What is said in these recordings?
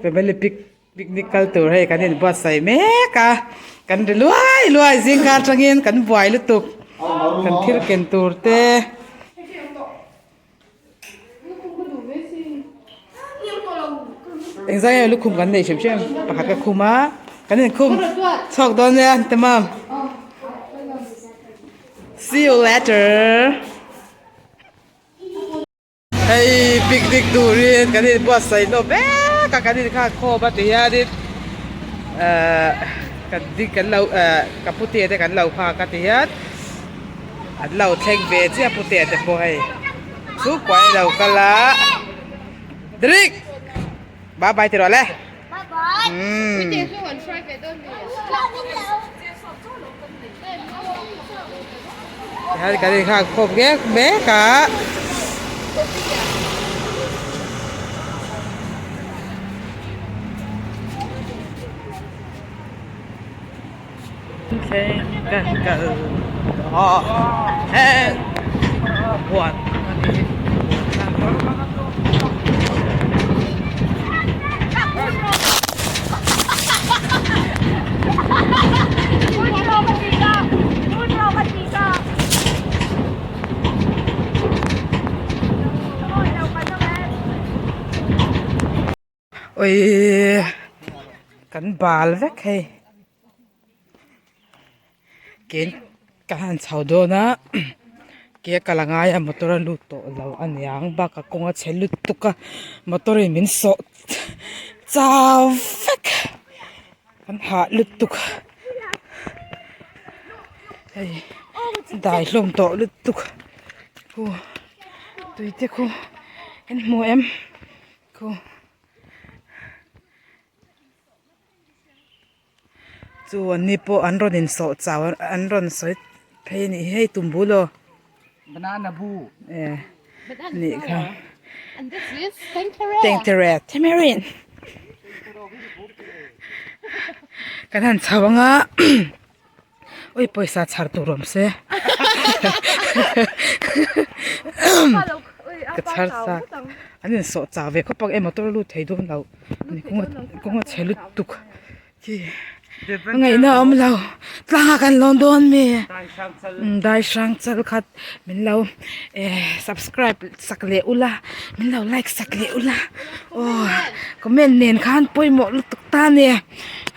Family pic picnic kal tur hei kan inbuatsaih mek a kan ri luai luai zingkar atangin kan buai lutuk kan thil ken tur te. Engzah nge lukhum kan neih hrim hrim pakhat ka khum a kan inkhum chhuak dawn nia tamam see you later. Hei picnic turin kan inbuatsaih hlawm vek a kan inkhak khawm a ti hianin ahh kan ding kan lo ahh ka putea te kan lo nghak a ti hian an lo thleng ve chiah putea te pawh hei chhungkua in lo kal a Drik bye bye ti rawh le umm. Tihian kan inghak khawp mek mek a. Thleng kan kal tawh thleng huan a ni. Awii kan bal vek hei ke ka han chho dawn a ke kal a ngai a motor a lut tawh lo a niang bakah kawng a chhe lutuk a motor in min sawh chau vek kan hah lutuk hei dai hlawm tawh lutuk khu tui te khu in hmu em khu. Chu an ni pawh an rawn insawh chau an rawn sawi phei a nih hi hei tumbu law banana bu eh nih kha tengtere tamarind kan han chho ang a ui pawisa chhar tur awm se ka chhar chak an insawh chau ve khawp ang e motor a lut thei dawn lo kawng a chhe lutuk. A ngaihna a awm lo tlangah kan lawn dawn mi dai hrang chal khat min lo eh subscribe sak leh ula min lo like sak leh ula aw comment nen khan pawimawh lutuk ta a ni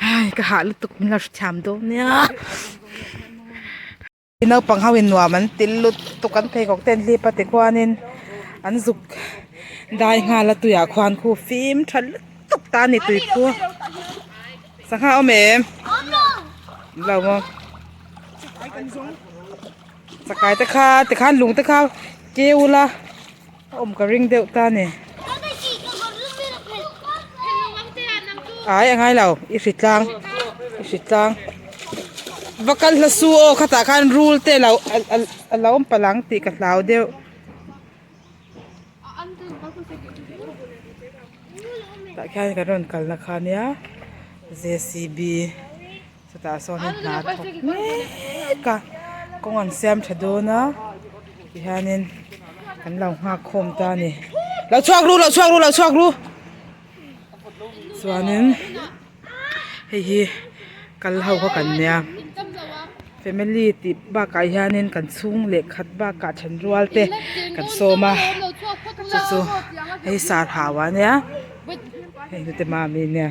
hai ka hah lutuk min lo hrethiam dawn nia. Naupang ho in nuam an til lutuk an pheikhawk te an hlip a tikhuanin an zuk dai nghal a tuiah khuan khu fim tha lutuk ta a ni tui khu sangha awm em awm lo maw chakai te kha tikhan lung te kha keu ula a awm ka ring deuh ta a ni ai a ngai lo i hritlang i hritlang va kal hla su aw khatah khan rul te lo a lo awm palh ang tih ka hlau deuh tah khian kan rawn kalna kha ania JCB. Chutah sawn in hna thawk mek a kawng an siam tha dawn a tihianin kan lo nghak khawm ta a ni lo chhuak ru lo chhuak ru lo chhuak ru chuanin hei hi kal ho kha kan nia family tih bakah hianin kan chhung leh khat bakah thenrual te kan sawm a chu chu hei sar hau a nia hei hnute mami nia.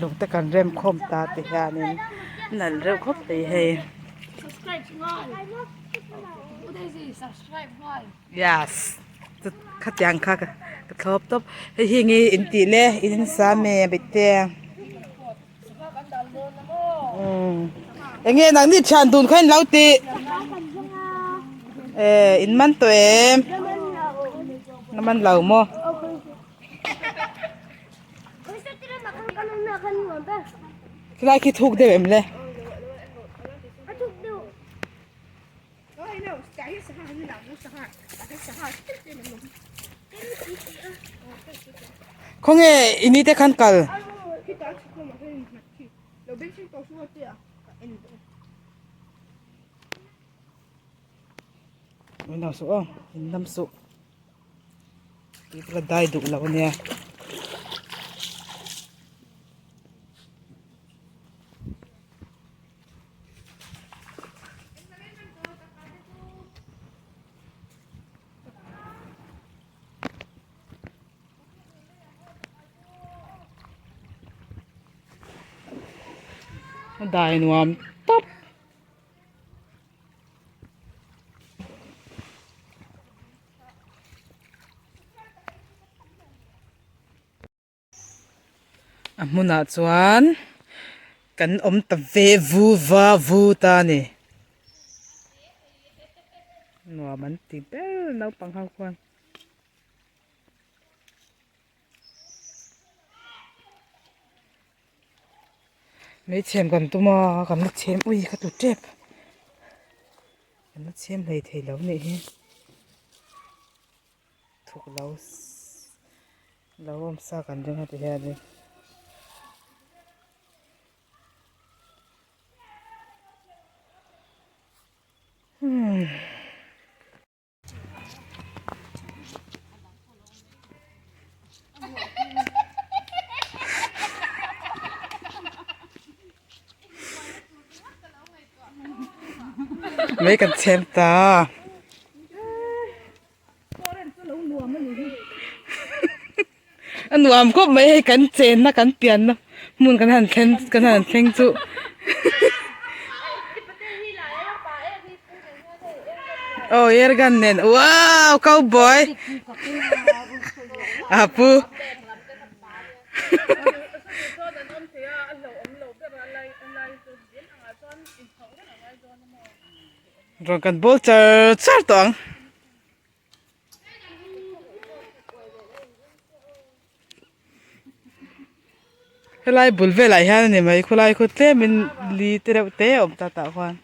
Lung te kan rem khawm ta ti hianin nalh reuh khawp mai hei yes khatiang kha ka thlawp tawp hei hi nge in tih le in insa me bete eng nge nangni thian dun kha in lo tih eh in man tawh em na man lo maw. Khilai khi thuk deuh em le? Khawnge i ni te khan kal? Min lo suh aw, in lam suh. Tui pawh la dai duh loh ania. A dai nuam tawp. A hmunah chuan kan awm ta ve vu va vu ta a ni nuam an ti ber naupang ho khuan. Hmeichhem kan tum a kan la chhem ui ka tlu tep kan la chhem hlei thei lo nih hi thuk lo lo awm sa kan ring a ti hianin. Mei kan chhem ta. A nuam khawp mai hei kan chenna kan pianna hmun kan han thleng kan han thleng chu. Aw air gun nen wow cowboy a pu rawn kan bawl char char tawh ang. Helai bul velah hian a ni mai khawlai khaw tlemin li te reuh te a awm ta tah khuan.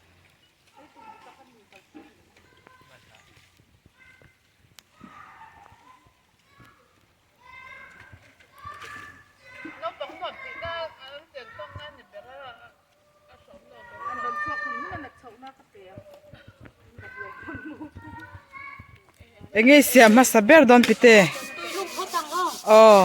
Enge i siam hmasa ber dawn pite aw.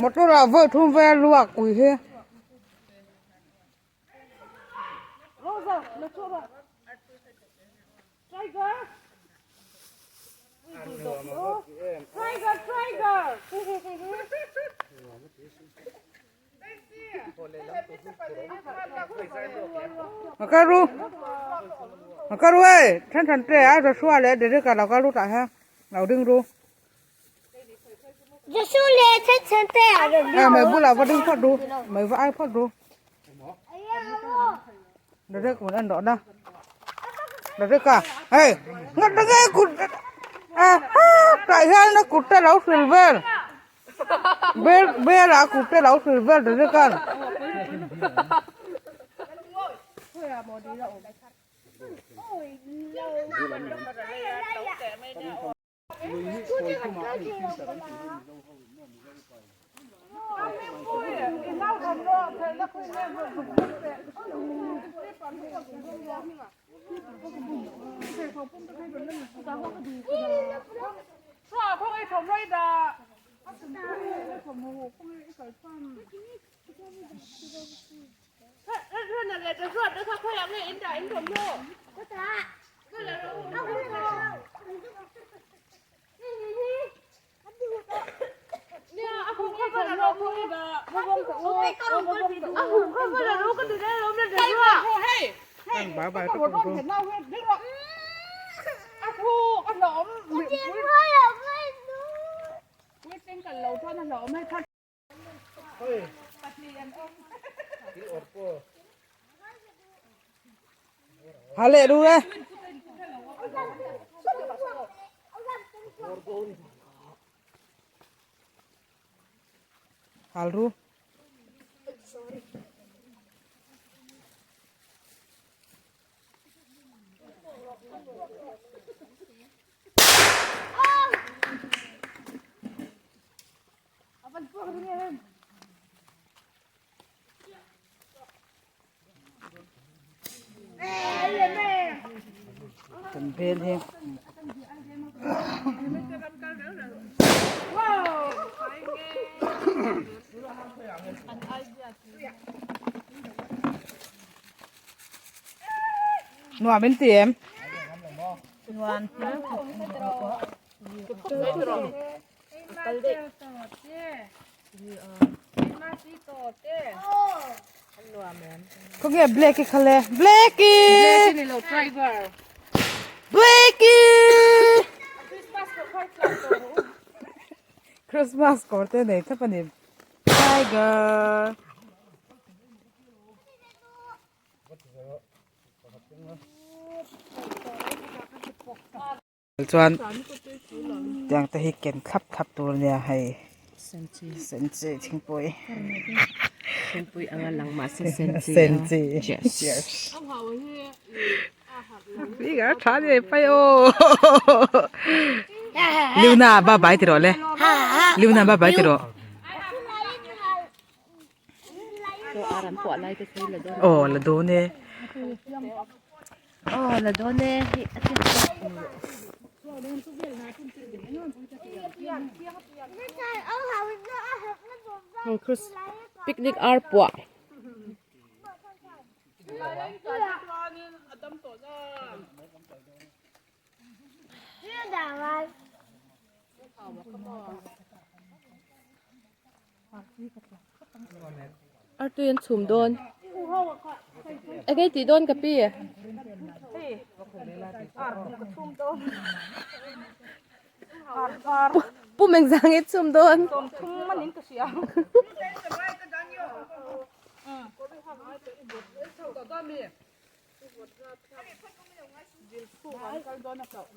Motor ah vawi thum vel luak ui hi. Karu karu ơi thân thần trẻ á rồi xua lệ để đưa cả lò karu tại ha lò đinh ru À mày bu là vào đinh phát ru mày vào ai phát ru để đưa cũng ăn đó đó để đưa cả hey ngắt đừng nghe cụt à tại sao nó cụt tay lão silver Bel bel a kut te lo hril vel ta zek a. Ha leh ru e. Hal ru. Kan vel hi Nuam in ti em? Nuam. Khawnge Blackie kha le? Blackie! Blackie! Christmas kawr te nei thlap a ni. Tiger! Chuan tiang te hi ken thlap thlap tur a nia hei senchi thingpui thingpui anga lang mahse senchi senchi cheers tha ni pai aw Luna bye bye ti rawh le Luna bye bye ti rawh aw la dawn e. Aw la dawn e hei a ti Picnic ar puah. Artui an chhum dawn. Eng ei tih dawn ka pi? Pu Mengzang i chhum dawn.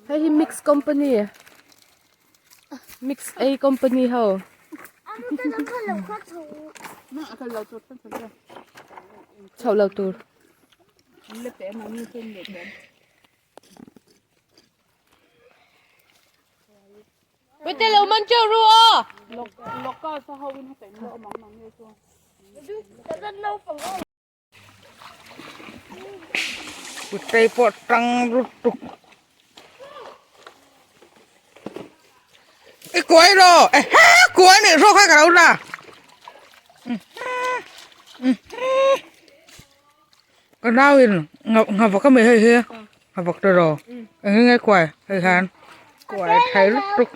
Hei hi mix company mix A company ho chhoh lo tur. Puite lo man teuh ru aw. Kutei pawh tang lutuk i kuai rawh e he kuai nih hrawk kha ka lo la ka nau in nghavak a mi hei hi nghavak te rawh eng nge kuai hei hian kuai thei lutuk.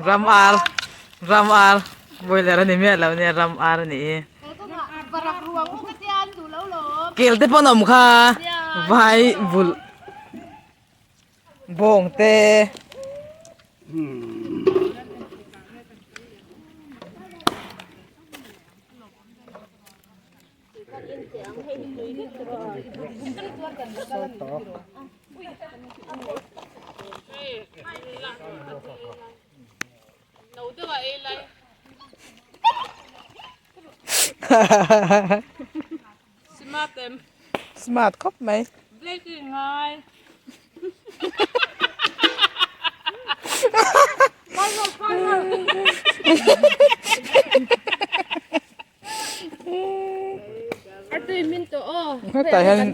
Ram ar ram ar boiler a ni miah lo nia ram ar a nih hi kel te pawh an awm kha vai vulh bawng te. Smart khawp mai. Hetah hian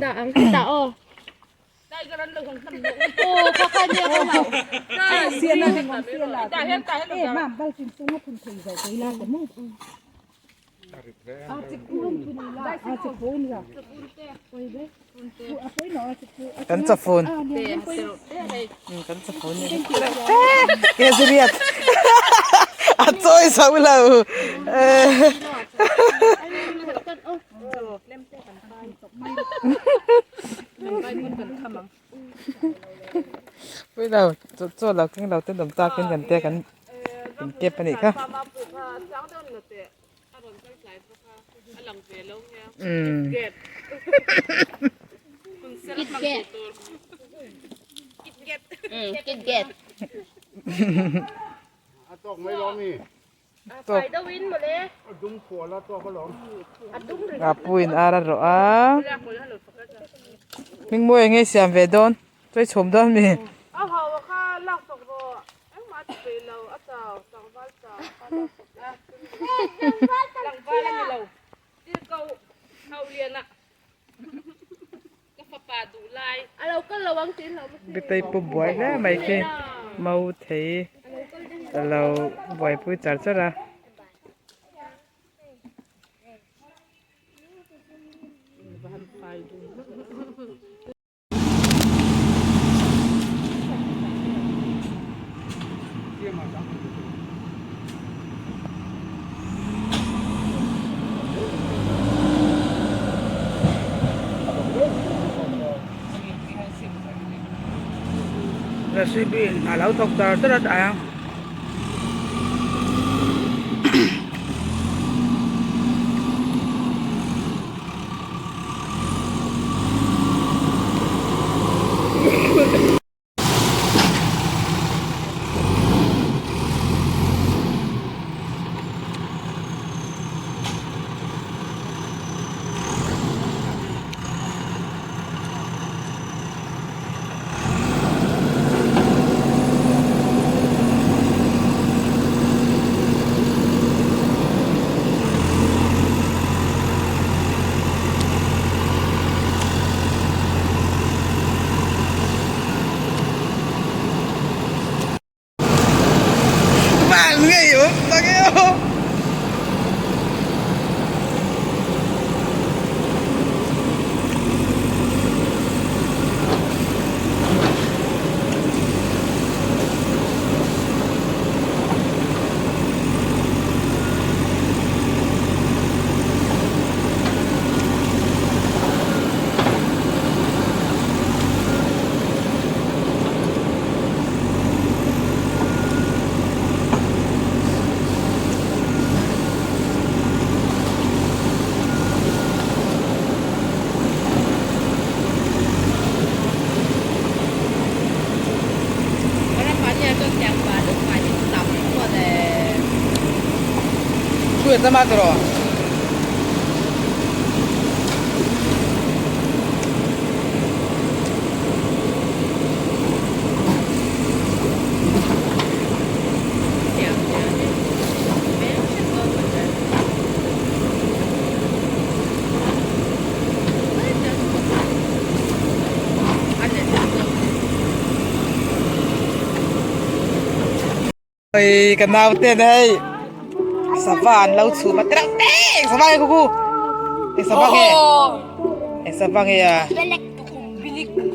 Kan chafun kan chafun Keziriat a chawi zo lo. Pui lo chaw lo keng lo te dawm takin kan te kan inkep a nih kha. Apuiin ar a rawh a hmingmawi enge siam ve dawn chawi chhum dawn mi. Bitei pawh buai hle mai khi mau thei a lo buaipui char char a. Recipe in a lo thawk char char a tlai a. Bạn nghe hiểu, ta nghe không? Hei ka nau ten hei sava an lo chhum a tereuh te eng sava nge khuku eng sava nge eng sava nge a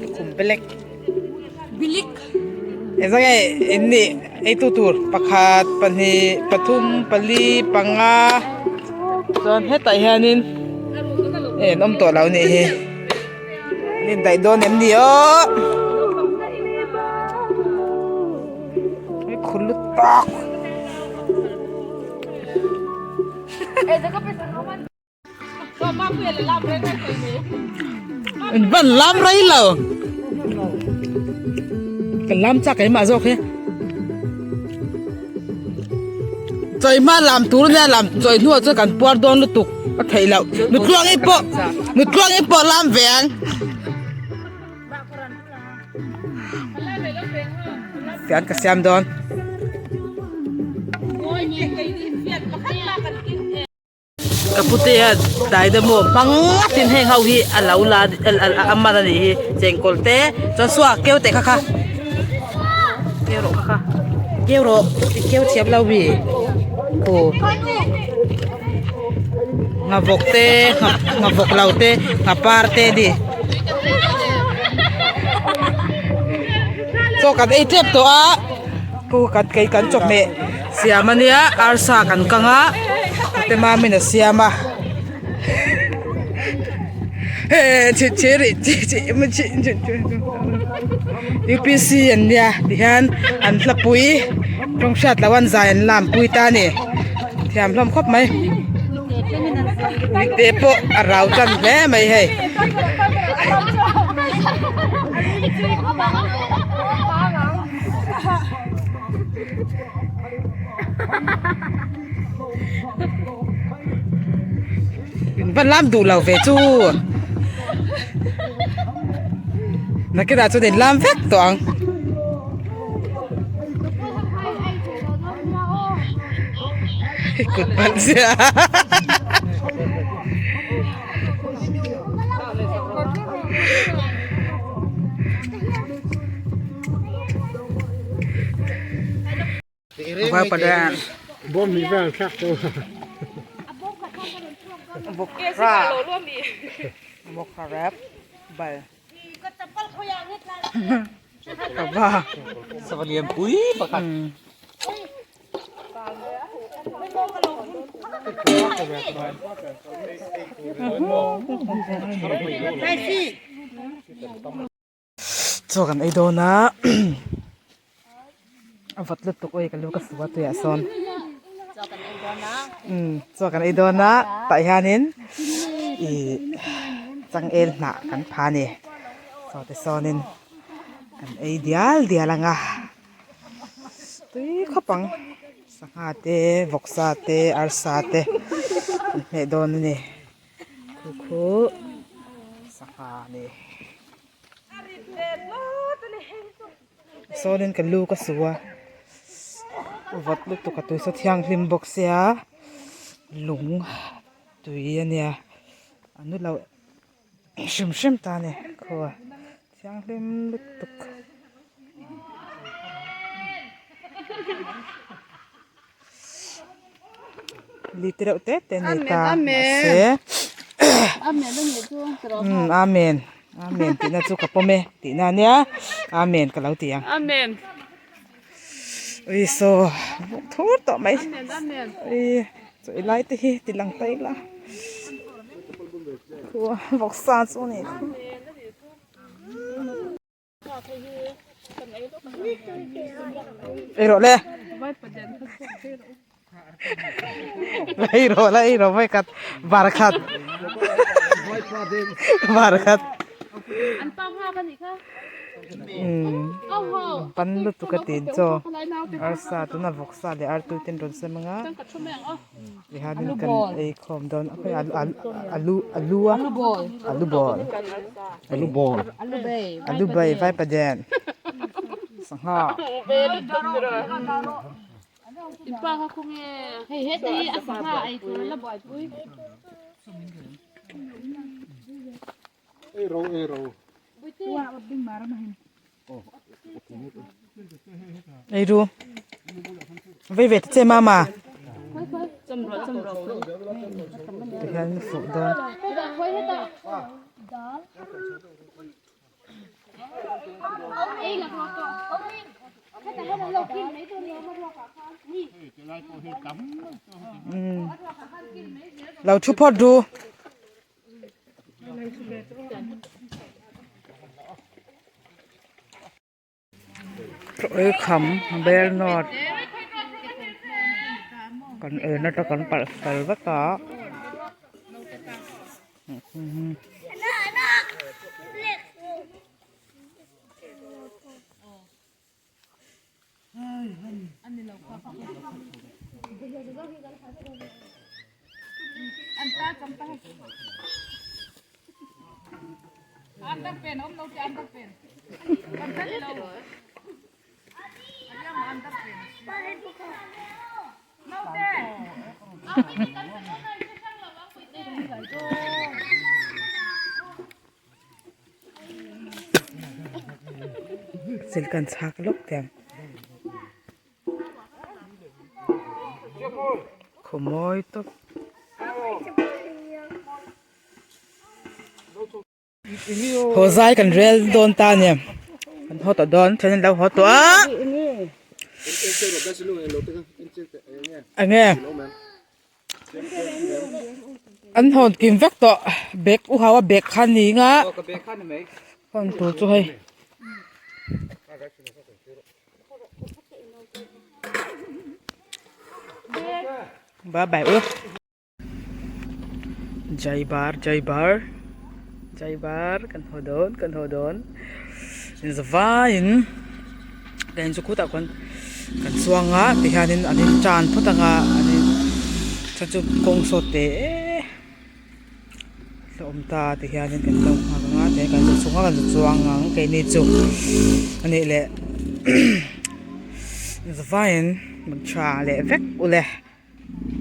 tukhum belek eng sava nge in nih ei tu tur pakhat pahnih pathum pali panga chuan hetah hianin hei an awm tawh lo anih hi. An indaih dawn em ni aw Hei khur lut tak In van lam rei lo Kan lam chak keimah zawk hi Chawi hma lam tur ania lam chawi hnuah chuan kan puar dawn lutuk a theih loh nutluangi pawh nutluangi pawh lam ve ang fian ka siam dawn. Ka pute a dai deuh maw hmang ngatin heng ho hi a lo la a man a nih hi chengkawl te chuan saw keu teh kha kha keu rawh kha kha keu rawh i keu thiam lo mi aw nghavawk te nghavawk lo te nghapar te a ni chaw kan ei tep tawh a khu kan kei kan chawhmeh siam a nia arsa kan kang a te mamin a siam a he chhi chhi ri chhi chhi chhi chhi. UPC an nia tihian an hlapui tawng hriat loh an zai an lampui ta a ni thiam hlawm khawp mai uite pawh a rau tan hle mai hei. In va lam duh lo ve chu nakinah chuan in lam vek tawh ang. Kut ban zia Chaw kan ei dawn a a vawt lutuk awi ka lu ka su a tuiah sawn umm chaw kan ei dawn a tah hianin ih changel hnah kan pha a ni chaw te sawnin kan ei dial dial ang a tui khawp ang sangha te vawksa te arsa te an hmeh dawn a ni. Khu khu sangha a ni. Sawnin ka lu ka su a vawt lutuk a tui saw thianghlim bawk sia lung tui a nia a nu lo hrim hrim ta a ni khua thianghlim lutuk. Li te reuh te te a nei ta mahse umm amen amen tihna chu ka pawm e tihna ania amen ka lo ti ang ui saw buk thur tawh mai ui chaw ei lai te hi ti lang ta ila khua vawksa chu a nih chu. Ei rawh le ei rawh la ei rawh vawi khat bar khat bar khat umm pan lutuk a tin chaw arsa tuna vawksa leh artui ten rawn sem anga tihianin kan ei khawm dawn a alu alu a alu ball alu ball alu bai vaipaden sangha Ei ru vei ve ta che mama tihian fuh dawn lo thu phawt ru. Chaw kham bel nawt kan en ata kan palh fel vek a. Chil kan chhak lawk teh ang khaw mawi tawp haw zai kan rel dawn ta a ni kan haw tawh dawn then an lo haw tawh a enge. An hawn kim vek tawh bag u hau a bag kha ni nga hawn tur chu hei. Bye bye u. Jaibar Jaibar Jaibar kan haw dawn kan haw dawn zavaiin kan in chu khutah khuan kan chuang a tihianin an in tan phawt ang a an in chuan chu kawng sawt teh e a awm ta tihianin kan lo nghak ang a tihian kan zu chhung a kan zu chuang ang keini chu a nih leh zavaiin tha leh vek ule.